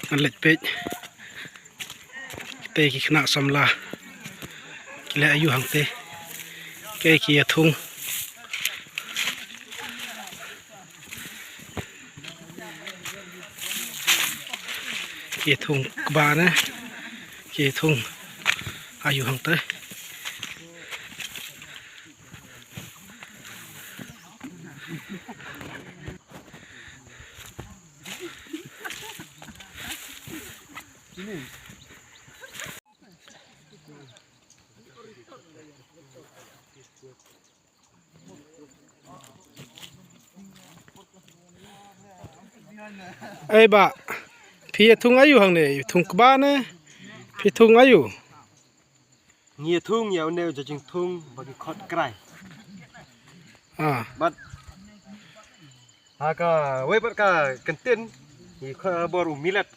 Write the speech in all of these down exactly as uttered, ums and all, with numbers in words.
Ngan leit peit. Te ki khynnah samla ki leh aïu hangte? Ki, ki ïa thung. Ki ïa thung kba ne. Ki ïa thung aïu hangte? Ei bah, phi ïa thung aïu hangne? Thung kba ne? Phi thung aïu? Ngi ïa thung ïa une u jingthung ba ki khot krai. Ah. Bad ha kawei pat ka kyntien ngi khot bor u milet.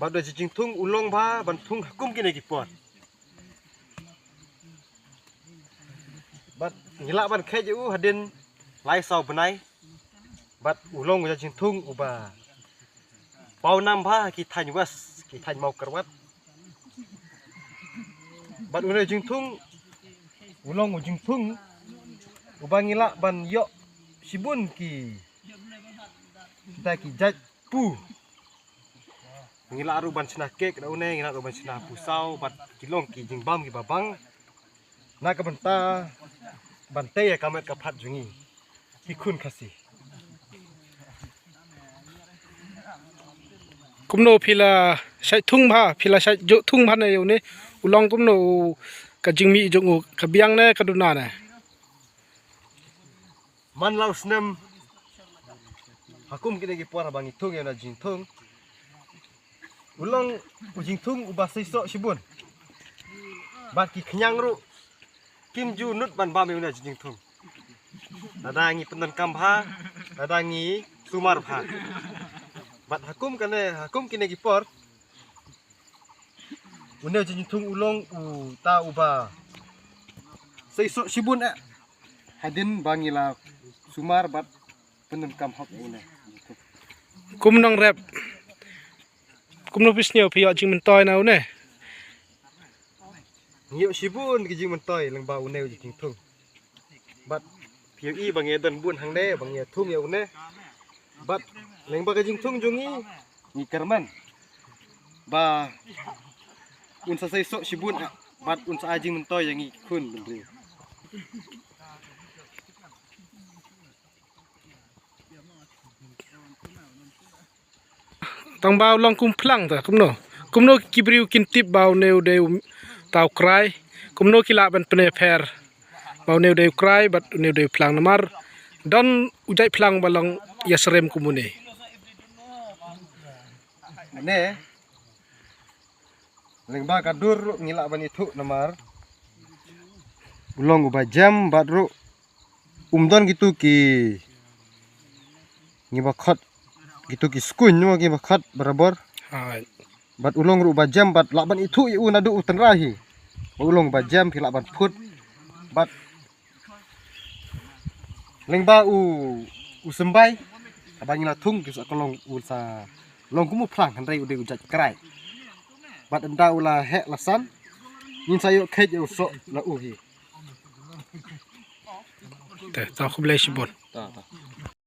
Bad u jingthung u long ba ban thung ha kum kine ki por. Bad ngi lah ban kheit ïa u hadien lai saw bnai. Bad u long u jingthung uba paw nam ba ki thaiñ West, ki thaiñ Mawkyrwat. Bad une u jingthung u long u jingthung uba ngi lah ban ïoh shibun ki, kita ki jait pu. Ngi lah ruh ban shna kek da une, ngi lah ruh ban shna pusaw, bad ki long ki jingbam kiba bang na ka bynta ban tei ïa ka met ka phad jong ngi ki khun Khasi. Kumno phi la shait thung bha, phi la shait joh thung bha ne ïa une? U long kumno u, ka jingmih jong u, ka biang ne ka duna ne? Man la u snem ha kum kine ki por ba ngi thung ïa une u jingthung, u long u jingthung uba seisoh shibun. Bad ki khñiang ruh kim ju nud ban bam ïa une u jingthung. Lada ngi pyndonkam bha, lada ngi sumar bha. Bad ha kum kane, ha kum kine ki por, une u jingthung u long uta uba seisoh shibun eh. Hadien ba ngi la sumar bad pyndonkam hok ïa une. Kum nongrep, kumno phi sngew, phi ïoh jingmyntoi na une? Ngi ïoh shibun ki jingmyntoi lyngba une u jingthung. Bad phi ïohi ba ngi don bun hangne ba ngi ïa thung ïa une. Bad lyngba ka jingthung jong ngi, ngi kyrmen ba un sa seisoh shibun, bad un sa ai jingmyntoi ïa ngi ki khun bynriew. Tang ba u long kum phlang ta, kumno? Kumno ki briew kin tip ba une u dei u, ta u krai? Kumno ki lah ban pynïapher ba une u dei u krai bad une u dei u phlang, namar don u jait phlang ba long ïasyriem kum une? Ne, lyngba ka dur ruh ngi lah ban ithuh namar u long uba jem bad ruh um don kitu ki, ngi ba khot kitu ki skuin, ngi ba khot barabor. Hai. Bad u long ruh uba jem bad lah ban ithuh ïa u naduh u tynrai hi. Ba u long uba jem phi lah ban phut. Bad lyngba u, u symbai, haba ngi la thung ki sa ka long u sa long kum u phlang, hynrei u dei u jait krai. Bad ynda u la heh la san, ngin sa ïoh kheit ïa u soh la u hi. Te, ta khublei shibun. Ta, ta.